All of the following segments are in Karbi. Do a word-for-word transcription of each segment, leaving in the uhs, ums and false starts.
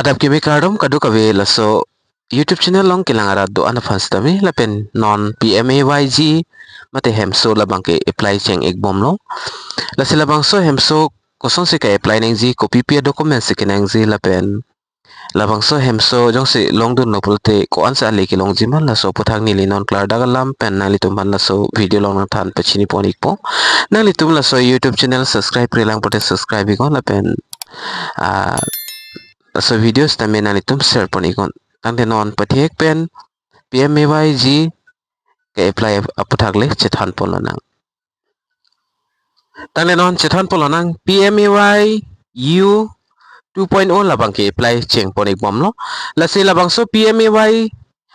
Adap kimi kardom kadokave laso YouTube channel along kelang arat do-an aphan sitame lapen non P M A Y G mate hemso labang ke apply cheng-ik bomlo. Lasi labangso hemso kosonsi ka-apply nangji, kopipi a-document si kenangji lapen labangso hemso jongsi longdunlo pulote ko-ansi ale kelongji ma, laso aphuthak neli non klardak alam pen nanglitum aphan laso video along nangthan pachini pon-ikpo. Nanglitum laso YouTube channel subscribe-re lang pulote subscribe-iknon lapen ah, laso video sitame nanglitum share pon-iknon. Tangte non pathek pen P M A Y G ka-apply aphuthak le chethan ponlonang. Tangte non chethan ponlonang, P M A Y U two point oh labang ke apply cheng pon-ik bomlo. Lasi labangso P M A Y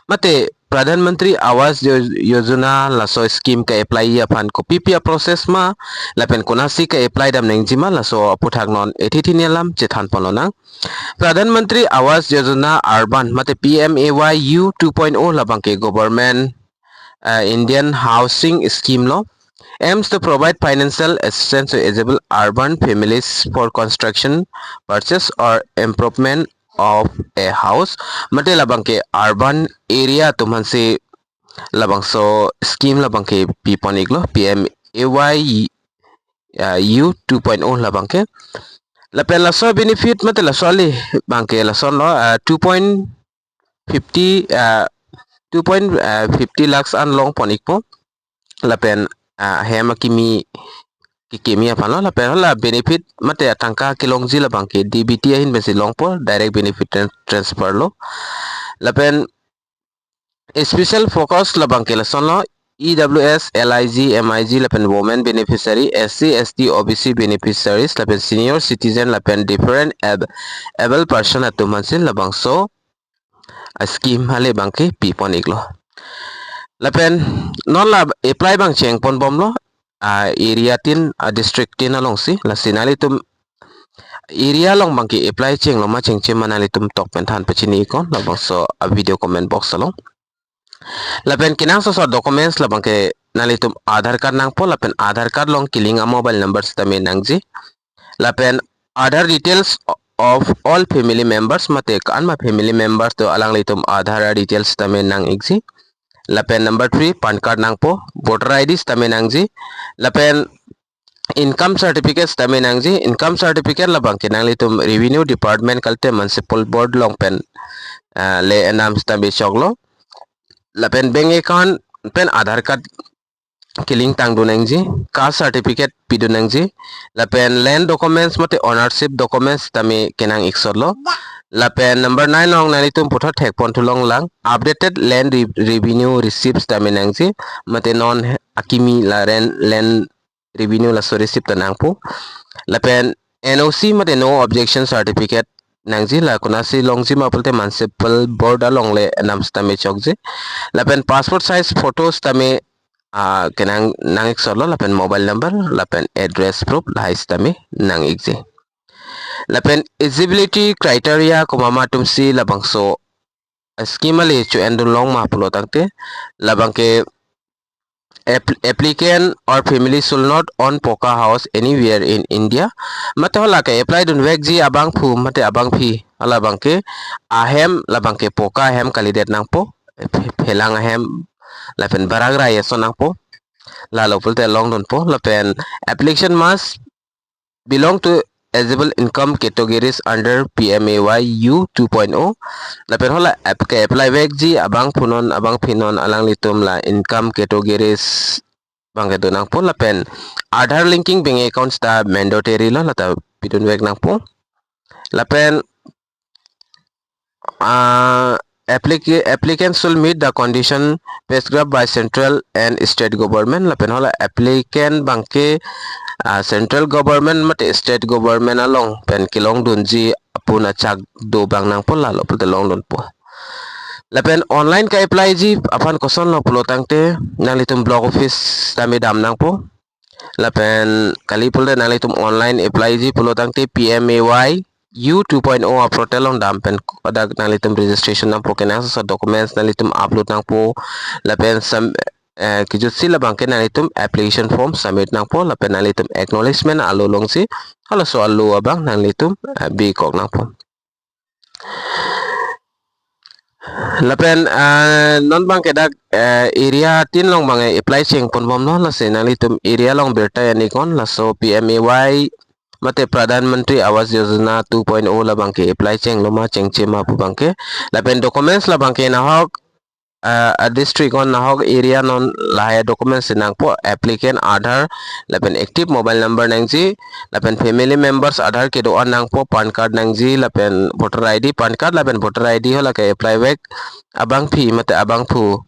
mate Pradhan Mantri Awas Yo-, Yojana laso scheme ka-apply aphan kopipi a-process ma lapen konatsi ka-apply dam nangji ma, laso aphuthak non ethithi ni alam chethan ponlonang. Pradhan Mantri Awas Yojana Urban mate P M A Y U two point oh labang ke government, uh, Indian housing scheme lo, aims to provide financial assistance to eligible urban families for construction, purchase or improvement of a house. Mate labang ke urban area atum aphansi labangso scheme labang ke pi pon-iklo, P M A Y, uh, U two point oh labang ke. Lapen laso benefit mate laso ale abang ke lasonlo, uh, two point fifty, uh, two point fifty lakhs an long pon-ikpo. Lapen, uh, hem akimi kekimi aphanlo, lapen hala benefit mate atangka kelongji labang ke D B T ahin pensi longpo, direct benefit tran-, transfer lo. Lapen special focus labang ke lasonlo, E W S, L I G, M I G, lapen women beneficiary, S C, S T, O B C beneficiaries, lapen senior citizen, lapen different ab-, able person atum aphansi labangso a-scheme ale abang ke pi pon-iklo. Lapen non la apply abang cheng pon bomlo, a-area tin, a-district tin alongsi, lasi nanglitum area along abang ke apply chenglo ma chengche ma nanglitum tok pen than pachini-iknon labangso a-video comment box along. Lapen kenangsot documents labang ke nanglitum Aadhaar card nangpo, lapen Aadhaar card along kelink a-mobile number sitame nangji. Lapen Aadhaar details of all family members, mate ko-an ma family members do alanglitum Aadhaar details sitame nang-ikji. Lapen number three, PAN card nangpo, voter I D sitame nangji. Lapen income certificate sitame nangji. Income certificate labang ke nanglitum revenue department kalite municipal board along pen, ah, le enam sitame choklo. Lapen bank account pen Aadhaar card kelink tangdun nangji, caste certificate pidun nangji, lapen land documents mate ownership documents sitame kenang-iksotlo. Lapen number nine along nanglitum puthot thek pon thu longlang, updated land re-, revenue receipts sitame nangji, mate non akimi la ren-, land revenue laso receipt ta nangpo. Lapen N O C mate no objection certificate nangji, la konatsi longji ma pulote municipal board along le enam sitame chokji. Lapen passport size photo sitame, ah, kenang nang-iksotlo, lapen mobile number, lapen address proof lahai sitame nang-ikji. Lapen eligibility criteria komat ma atumsi labangso scheme ale cho-endun long ma pulo tangte, labang ke app-, applicant or family should not own poka house anywhere in India. Mate hala ke-apply dunvekji abangphu mate abangpi, halabang ke ahem labang ke poka ahem kalidet nangpo, phe-, phelang ahem lapen barak rai ason nangpo. Lalo pulote longdunpo, lapen application must belong to eligible income categories under P M A Y U two point oh. Lapen hala app ke-apply vekji abangphu non abangpi non alanglitum la income categories abang kedo nangpo, lapen Aadhaar linking bank account ta mandatory lo, lata pidunvek nangpo. Lapen, ah, applica-, applicant should meet the condition prescribed by central and state government. Lapen hala applicant abang ke, ah, central government mate state government along pen kelongdunji apun achak do abang nangpo, lalo pulote longdunpo. Lapen online ke-applyji aphan kosonlo pulo tangte nanglitum block office sitame dam nangpo. Lapen kali pulote nanglitum online applyji pulo tangte P M A Y U two point oh a-portal along dam pen kodak nanglitum registration nangpo, kenangsot documents nanglitum upload nangpo. Lapen sam-, eh, kejutsi labang ke nanglitum application form submit nangpo, lapen nanglitum acknowledgement alo longsi halaso alo abang nanglitum, eh, bikok nangpo. Lapen ah, non abangke dak eh, area tin along abangke apply chengponbomlo, lasi nanglitum area along birta en-iknon, laso P M A Y mate Pradhan Mantri Awas Yojana two point oh labangke apply chenglo ma chengche ma pu abangke. Lapen documents labangke nahok ah, a district non nahok area non lahai documents si nangpo: applicant Aadhaar, lapen active mobile number nangji, lapen family members Aadhaar kedo-an nangpo, PAN card nangji, lapen voter I D, PAN card lapen voter I D hala ke-apply vek abangpi mate abangphu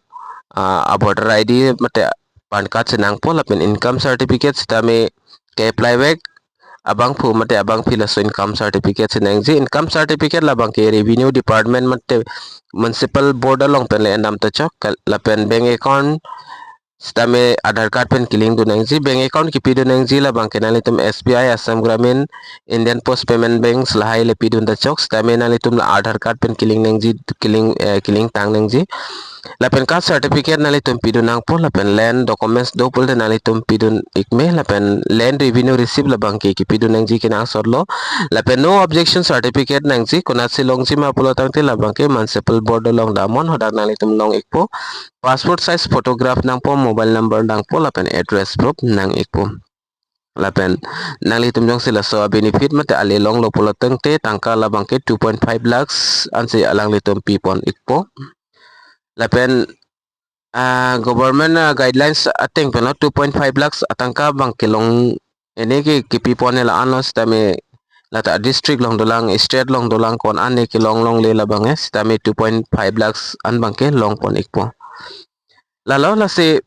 ah, a voter I D mate PAN card si nangpo, lapen income certificate sitame ke-apply vek abangphu mate abangpi laso income certificate si nangji. Income certificate labangke revenue department mate municipal board along pen le endam ta chok, kal-, lapen bank account sitame Aadhaar card pen kelink dun nangji. Bank account kipidun nangji labangke nanglitum S B I, Assam Gramin, Indian Post Payment Banks lahai le pidun ta chok, sitame nanglitum la Aadhaar card pen kelink nangji, kelink eh, kelink tang nangji. Lapen caste certificate nanglitum pidun nangpo, lapen land documents do pulote nanglitum pidun-ik me, lapen land revenue receipt labangke kipidun nangji kenangsotlo. Lapen no objection certificate nangji, konatsi longji ma pulo tangte labangke municipal board along damnon, hadak nanglitum long-ikpo. Passport size photograph nangpo, mobile number nangpo, lapen address proof nang-ikpo. Lapen nanglitum jongsi laso a benefit mate ale longlo pulo tangte tangka labangke two point five lakhs ansi alanglitum pipon-ikpo. Lapen ah, government ah, guidelines ateng penlo two point five lakhs atangka abangke long, ene ke kipipon la-anlo, sitame lata district along dolang, state along dolang, ko-an ane kelong longle labangke, sitame two point five lakhs an abangke longpon-ikpo. Lalo, lasi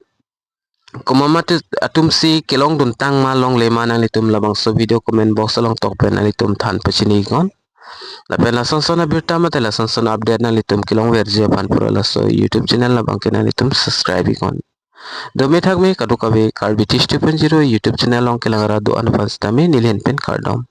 komat atumsi kelongdun tang ma longle ma nanglitum labangso video comment box along tok pen nanglitum than pachini-iknon. Lapen lasonson abirta mate lasonson update nanglitum kelongverji aphan pura laso YouTube channel labangke nanglitum subscribe-iknon. Dome thakme kadokave Karbi Tish two point zero YouTube channel along kelang ra do-an aphan sitame neli ahin pen kardom.